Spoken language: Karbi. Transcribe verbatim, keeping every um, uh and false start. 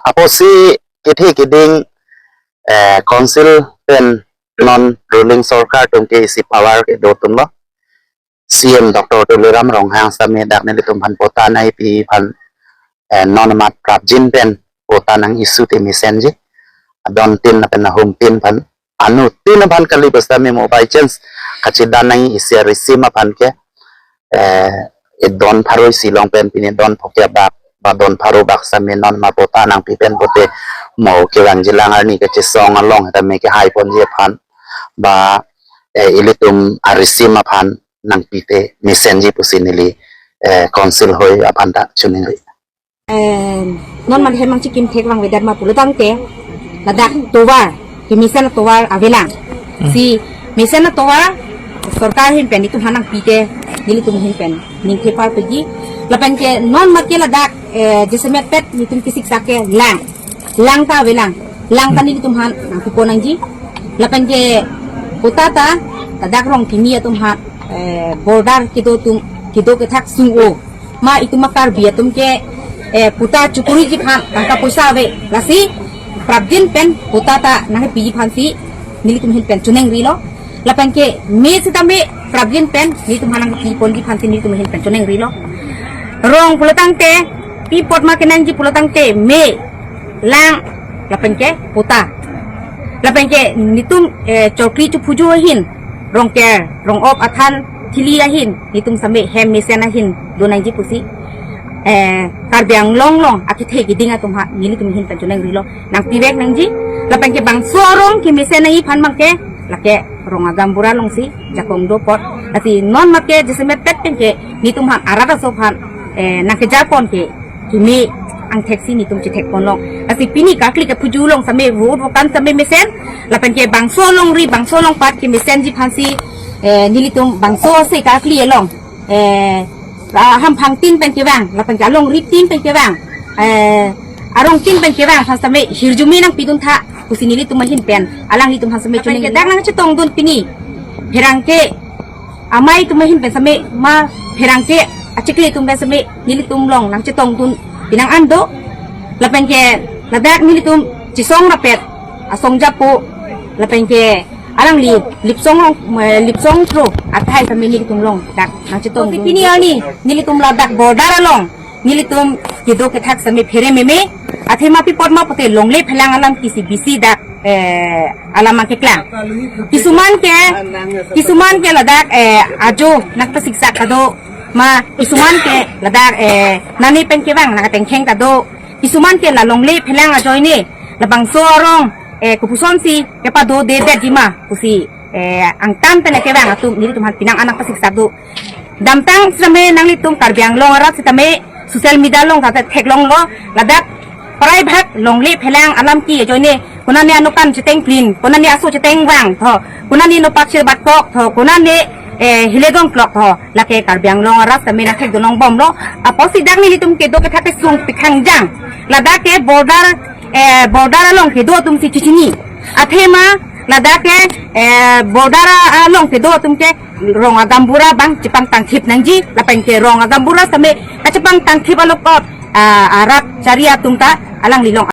Apotsi kethe keding, eh, council pen non ruling sorkar atum ke isi power kedo atum lo. C M Doctor Tuliram Ronghang sitame dak nelitum aphan patta nangpi aphan, eh, non amat prapjin pen patta nang-issue te mesenji. Adon tin lapen ahum tin aphan, anu tin aphan kali, basta me mo by chance kachedan nang isi a-receive aphan ke, eh, e don pharo isi along pen pini don phokep bak ba don pharo bak sitame non amat patta nangpi pen pote mo kevangjilang arni kachesong along tame kehai ponji aphan ba, eh, ilitum a-receive aphan nangpi te mesenji pusi neli, eh, council hoi aphan ta choningri. Eh, non amat hem nangchikim thek vangvedet ma pulo tangte, ladak tovar, kemesen atovar avelang. Hmm. Si mesen atovar sorkar ahin pen itum aphan nangpi te, nelitum ahin pen ning thepar peji. Lapen ke non amat ke ladak, eh, jasemet pet nelitum kesiksak ke lang. Lang ta avelang. Lang ta nelitum aphan nangpipon nangji. Lapen ke patta ta ladak Rongkimi atum aphan, eh, border kedo atum, kedo kethak sung-o. Ma itum a-Karbi atum ke, eh, patta chokuriji aphan tangka poisa ave. Lasi prapjin pen patta ta nangpiji aphansi nelitum ahin pen choningrilo. Lapen ke me sitame prapjin pen nelitum aphan nangpiponji aphansi nelitum ahin pen choningrilo. Rong pulo tangte, pi apot ma kenangji pulo tangte me, lang, lapen ke patta. Lapen ke nelitum, eh, chokri chuphuju ahin, Rongker, Rongop athan thili ahin, nelitum sitame hem mesen ahin do nangji pusi, eh, Karbi Anglong along akethe keding atum aphan nelitum ahin pen choningrilo, nangpivek nangji. Lapen ke bangso arong kemesen nangji aphan abang ke, lake Rong Agambura alongsi jakong do apot. Lasi non amat ke jasemet pet pen ke nelitum aphan arat aso aphan, eh, nangkeja pon ke keme angthek si nelitum chethek ponlong. Lasi pini karkli kaphuju along sitame vote vokan sitame mesen. Lapen ke bangso alongri, bangso along pat kemesenji aphansi, eh, nelitum bangso ase karkli along, eh, ah, hamphang tin pen kevang, lapen ke alongri tin pen kevang, eh, arong tin pen kevang aphan sitame hirjume nangpidun tha pusi nelitum ahin pen alanglitum aphan sitame choningri. Lapen ke dak nangchetongdun pini pherangke amei atum ahin pen sitame ma pherangke achikli atum pen sitame nelitum along nangchetongdun pinang an do. Lapen ke ladak nelitum chesong rapet asong japo, lapen ke alangli lipsong along, eh, lipsong thro athai sitame nelitum along dak nangchetongdun. Pini arni nelitum ladak border along nelitum kedo kethak sitame phere meme. Athema pi apot ma pote longle phelang alam kisi bisi dak, eh, alam keklang. Kisuman ke, kisuman ke ladak, eh, ajo nangpasiksak ta do, ma kisuman ke ladak, eh, nani pen kevang nangkatengkheng ta do. Kisuman ke la longle phelang ajoine labangso arong, eh, kopuson si kepadodedet jima pusi, eh, angtan pen kevang atum nelitum aphan pinang an nangpasiksak do. Damtang sitame nanglitum Karbi Anglong arat sitame social media along ta theklonglo, ladak prai bhag longle phelang alam ke ajoine, konane anokan chetengplin, konane aso chetengvang tho, konane nopak chebatkok tho, konane, eh, hiledong klok tho, lake Karbi Anglong arat sitame nangthekdun longbomlo. Apotsi dak nelitum kedo kethak kesung pikhang jang, ladak ke border, eh, border along kedo atum si chichini. Athema ladak ke, eh, border along kedo atum ke Rong Agambura abang chepangtangthip nangji, lapen ke Rong Agambura sitame kachepangtangthip along kot, ah, arat chari atum ta alangli along